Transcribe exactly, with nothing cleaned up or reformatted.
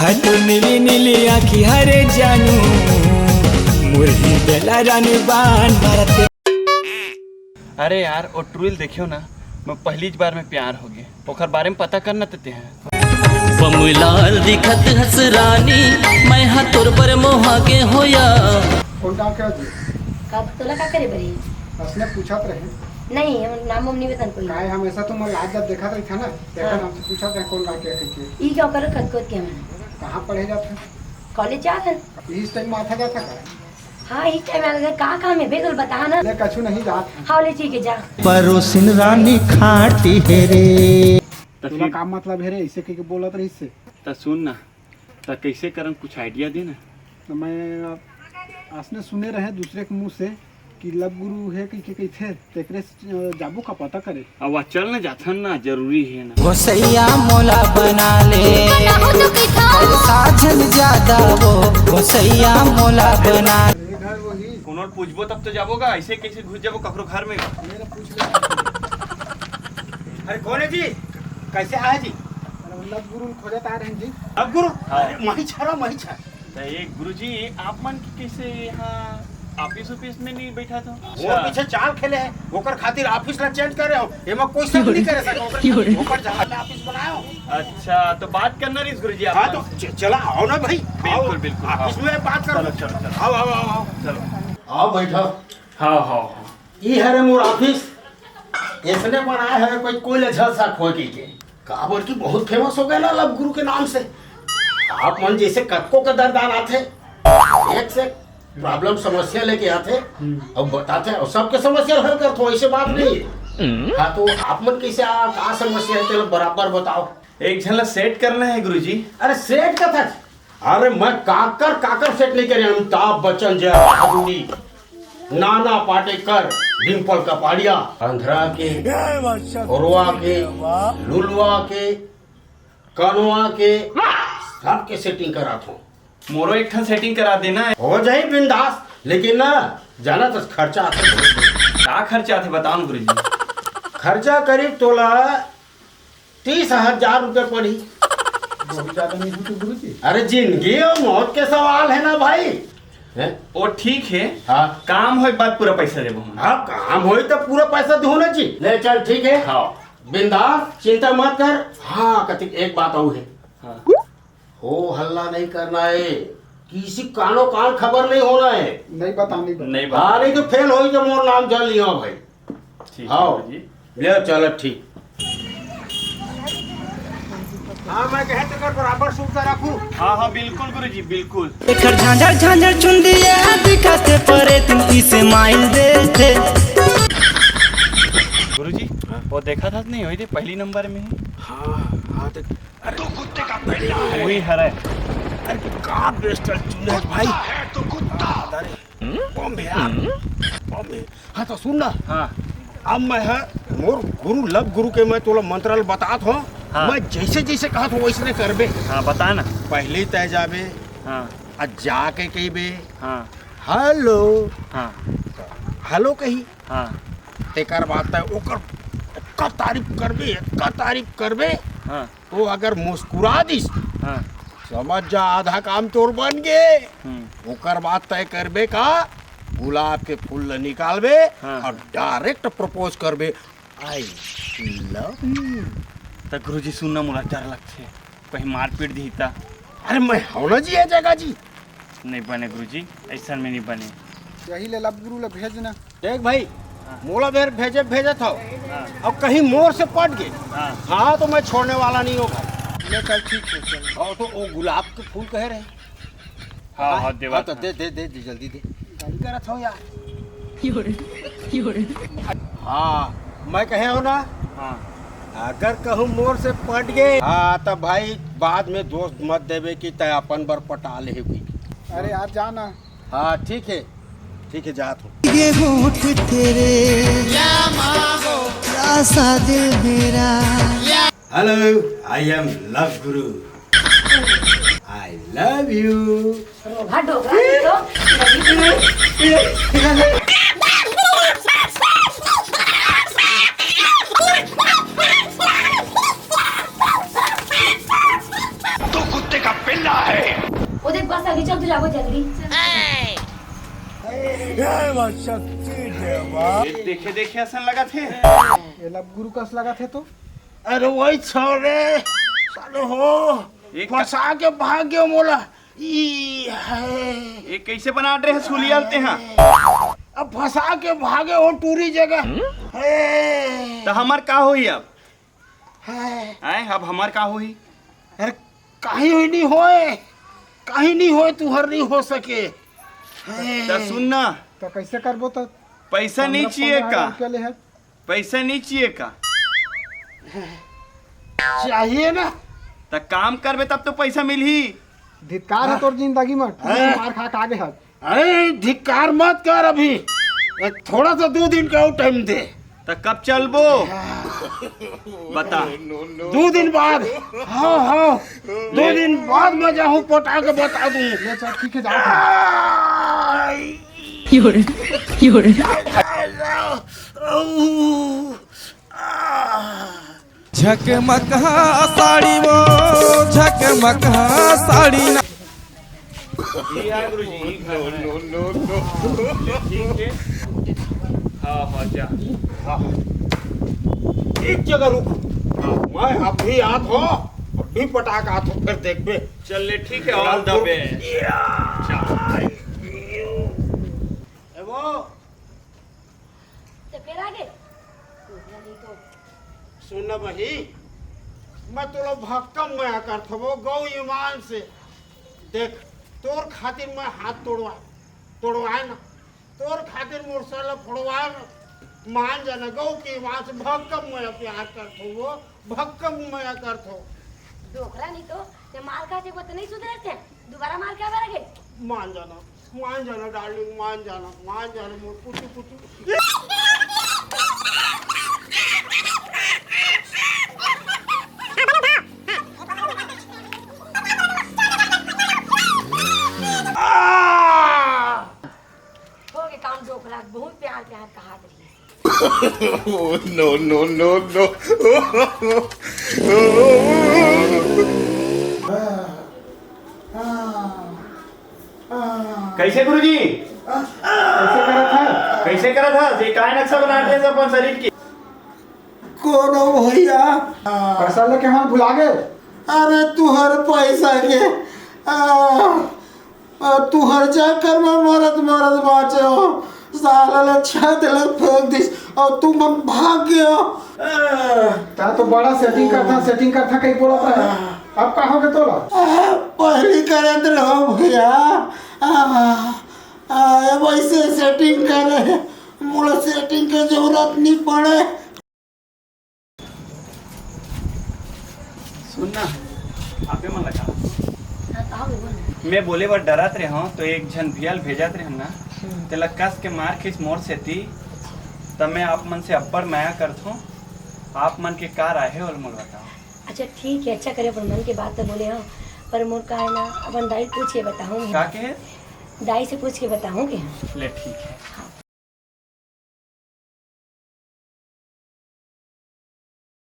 हटो नीली नीली आँखी हरे जानू, मुरही बेला रानी बान मारते। अरे यार, वो ट्रूल देखियो ना, मैं पहली बार में प्यार हो गए। ओकर बारे में पता करना ते हैं। बमलाल दिखत हस रानी, मैं हा तोर बर मोहा के होया। कौन गाँव के हो जी? का तोला का करे बरी? असने पूछत रहे। नहीं, हम नाम उम नहीं बतन कोई। काय हमेशा तुम लाज जब देखत रही था ना, तेकर हाँ। हमसे पूछत रहे कौन गाँव के है कहिके। ई क्या करो खत खोद के हमें? कहाँ पढ़े जात है? कॉलेज जात है। इस टाइम माथा जाता का? हाँ, इस टाइम आगे का काम है, बेगल बता ना। ले, कछु नहीं जात है। हाँ, ले, ठीक है, जा। परोसिन रानी खाटी है रे। त तोला फिर? का मतलब है रे, ऐसे कहिके बोलत रहिस से? त सुन ना, त कैसे करन, कुछ आइडिया दे ना। तो मैं अब असने सुने रहे दूसरे के मुंह से कि लव गुरु है कहिके कहिथे, तेकरे से, अ, जाबो का पता करे? अब वह चल न जाथन ना, जरूरी है ना। गोसैया मोला बना ले, बनाहु तो किथा। पैसा झन ज्यादा वो, गोसैया मोला बना। कोनो ल पूछबो तब तो जाबो गा, ऐसे कैसे घुस जाबो ककरो घर में गा? मेरा पूछ ले। अरे कौन है जी? कैसे आए जी? अरे लव गुरु खोजत आ रहे हैं जी। लव गुरु? हाँ। अरे मही छरा, मही छरा। त ये गुरुजी, आप मन के कैसे यहाँ ऑफिस ऑफिस में नहीं बैठा था? वो अच्छा। पीछे चाल खेले हैं, ओकर खातिर ऑफिस ला चेंज कर रहे हो। एमा कोई सब नहीं करे सके, ओकर खातिर ओकर जहाँ पे ऑफिस बनाए हो। अच्छा, तो बात करना रही गुरुजी आप हाँ, मन। तो च-, चला आओ ना भाई, बिल्कुल, आओ, बिल्कुल, ऑफिस आओ। में बात करो। चलो, चलो, चलो। आओ, आओ, आओ, आओ। चलो। आओ बैठो। हाँ, हाँ, हाँ। ई हरे मोर ऑफिस, इसने बनाए है कोई, कोई ले झल सा खोए के, के। काबर की बहुत फेमस हो गए ना लव गुरु के नाम से। आप मन जैसे कतको के दरदार आथे, एक से प्रॉब्लम समस्या लेके आथे, हम्म। अब बताथे और सबके समस्या हल करथो, ऐसे बात नहीं है। हम्म। हाँ, तो आप मन कैसे आ, का समस्या है, चलो बराबर बताओ। एक झन ला सेट करना है गुरुजी। अरे सेट का था? अरे मैं काकर, काकर सेट नहीं करे, अमिताभ बच्चन जय बहादुरी। नाना पाटेकर, डिंपल कपाड़िया, अंधरा के, ओरवा के, लुलवा के, कनवा के, सबके सेटिंग कराथो। मोरो एक ठन सेटिंग करा देना है। हो जाही बिंदास, लेकिन ना, जाना तो खर्चा आथे बहुत। का खर्चा आथे बताओ ना गुरुजी। खर्चा करीब तोला तीस हजार रुपये पड़ी। बहुत ज्यादा नहीं हो तो गुरुजी? अरे जिंदगी और मौत के सवाल है ना भाई। हैं? ओ ठीक है। हाँ। काम होए के बाद पूरा पैसा देबो हम। हाँ, काम होए तो पूरा पैसा दूँ ना जी। ले चल ठीक है। हाँ। बिंदास, चिंता मत कर। हाँ, कतिक एक बात और है। हाँ। हो हल्ला नहीं करना है, किसी कानो कान खबर नहीं होना है। नहीं बता, नहीं बता। नहीं बता। हाँ, नहीं तो फेल होई तो मोर नाम जान लियो भाई। ठीक है हाँ। गुरुजी। ले चल ठीक। हाँ, मैं कहे तो कर बराबर सुविधा रखूँ। हाँ, हाँ, बिल्कुल गुरुजी, बिल्कुल। एकर झांझर झांझर चुंदिया दिखाते परे तुम इसे माइल देते। गुरुजी, वो देखा था नहीं, वही थे पहली नंबर में ही। हाँ, हाँ, देख, अरे, तू कुत्ते का पिल्ला है। वही हरे। अरे, का बेस्टल चुने भाई। कुत्ता है तू, कुत्ता। अरे, बम है यार, बम है। हाँ, तो सुन ना। हाँ। अब मैं है, मोर गुरु, लव गुरु के मैं तोला मंत्र ल बतात हूँ। हाँ। मैं जैसे जैसे कहत हूँ, वैसने करबे। हाँ, बता ना। पहली तय जाबे। हाँ। आ जाके कहिबे। हाँ। हेलो। हाँ। हेलो कही। हाँ। तेकर बाद तय ओकर, ओकर तारीफ करबे, ओकर तारीफ करबे। हाँ। तो अगर मुस्कुरा दिस, हाँ। समझ जा आधा काम तोर बन गे। हम्म। ओकर बाद तय करबे का, गुलाब के फूल ल निकालबे हाँ। और डायरेक्ट प्रपोज करबे, "I love you।" त गुरुजी सुन ना, मोला डर लगथे, कहीं मारपीट दिही त। अरे मैं हव ना जी ये जगह जी। नहीं बने गुरुजी, ऐसा में नहीं बने। यही ले लव गुरु ल भेजना। देख भाई, हाँ। मोला बेर भेजे, भेजत हव। हाँ। अब कहीं मोर से पट गे। हाँ। हाँ, तो मैं छोड़ने वाला नहीं हूँ भाई। ले चल, ठीक है, चल। और तो वो गुलाब के फूल कहे रहे। हाँ, हाँ, हाँ, देवा हाँ, तो था। दे, दे, दे, दे, जल्दी दे। जल्दी करत हव यार। हाँ, मैं कहे हव ना। हाँ। अगर कहूँ मोर से पट गे, हाँ, तो भाई बाद में दोस्त मत देवे कि तय अपन बर पटा ले हुई। अरे यार, जा ना। हाँ, ठीक है, ठीक है, जात हूँ। ये होठ तेरे, प्यासा दिल मेरा। Hello, I am Love Guru। I love you। रोहा डोकरा नहीं तो। तू कुत्ते का पिल्ला अभी चल, तू जाबो जल्दी। हे शक्ति देवा। ये देखे देखे असन लगत हे। ये लब गुरु कस लगत हे तो। अरे वही छोरे, साले हो, ये फंसा के भाग गयो मोला। ई है। ये कैसे बना रहे हैं सुलिया ते हाँ? अब फंसा के भागे हो टूरी जगह। है। तो हमार का होई अब? है। हैं, अब हमार का होई? अरे, कहीं हुई नहीं होए, कहीं नहीं होए, तुहर नहीं हो सके। है। तो सुन ना, तो कैसे करबो तो? पैसा नहीं चाहिए का? रुपया ले है। पैसा नहीं चाहिए का? चाहिए ना। तो काम करबे तब तो पैसा मिलही। धिक्कार है तोर जिंदगी में, तू हाँ। मार खा के आगे हट। अरे, धिक्कार मत कर अभी, ए, थोड़ा सा दो दिन का और टाइम दे। तो कब चलबो? बता। दो दिन बाद। हाँ, हाँ, दो दिन बाद मैं जाहूँ, पटा के बता दूँ। ले चल, ठीक है, जा। आई। झकमकहा साड़ी वो, झकमकहा साड़ी ना। जी हाँ गुरु जी। ठीक है। हाँ हाँ, जा। एक जगह रुक, मैं अभी आत हो, अभी पटाक आत हो, फिर देखबे। चल ले, ठीक है, all the best। ए वो, तो फिर आगे। सुन ना बही, मैं तोला भक्कम मया करथो वो गौ ईमान से। देख, तोर खातिर मैं हाथ तोड़वा, तोड़वाए ना, तोर खातिर मोर सर ला फोड़वाए ना। मान जाना, गौ के ईमान से भक्कम मया प्यार करथो वो, भक्कम मया करथो। डोकरा नहीं तो, ते मार खा के वो तो नहीं सुधरते। दोबारा मार के आवे लगे। मान जाना, मान जाना डार्लिंग, मान जाना, मान जाना मोर पुचू पुचू। हो गए काम डोकरा, बहुत प्यार प्यार कहा रही। No, no, no, no। कैसे गुरुजी? कैसे करत है? कैसे करत है? ये काय नक्शा बना रहे हैं अपन शरीर की? कोनो भैया। पैसा लेके हम भुला गए। अरे तुहर पैसा के, आ, आ, तुहर चक्कर में मरत मरत बाँचे हो। साला ला छत ले फेंक दिस और तुम भाग गए हो। आ, ता तो बड़ा सेटिंग करता, सेटिंग करता कहीं बोला था। अब का हो गया तोला? आ, पहली करत रहो भैया। आ, आ, वैसे सेटिंग करे, मोला सेटिंग के जरूरत नहीं पड़े। सुन ना, आपे मन लगा। मैं बोले बर डरत रहे हूँ तो एक झन भियल भेजत रहे ना, तेला कस के मार खींच मोर सेती, तब मैं आप मन से अब्बड़ मया करथूँ। आप मन के का राय हे ओला मोला बताओ। अच्छा ठीक है, अच्छा करे अपन मन के बात तो बोले हो, पर मोर का है ना, अपन दाई पूछ के बताऊंगी। का के? दाई से पूछ के बताऊंगी। ले ठीक है।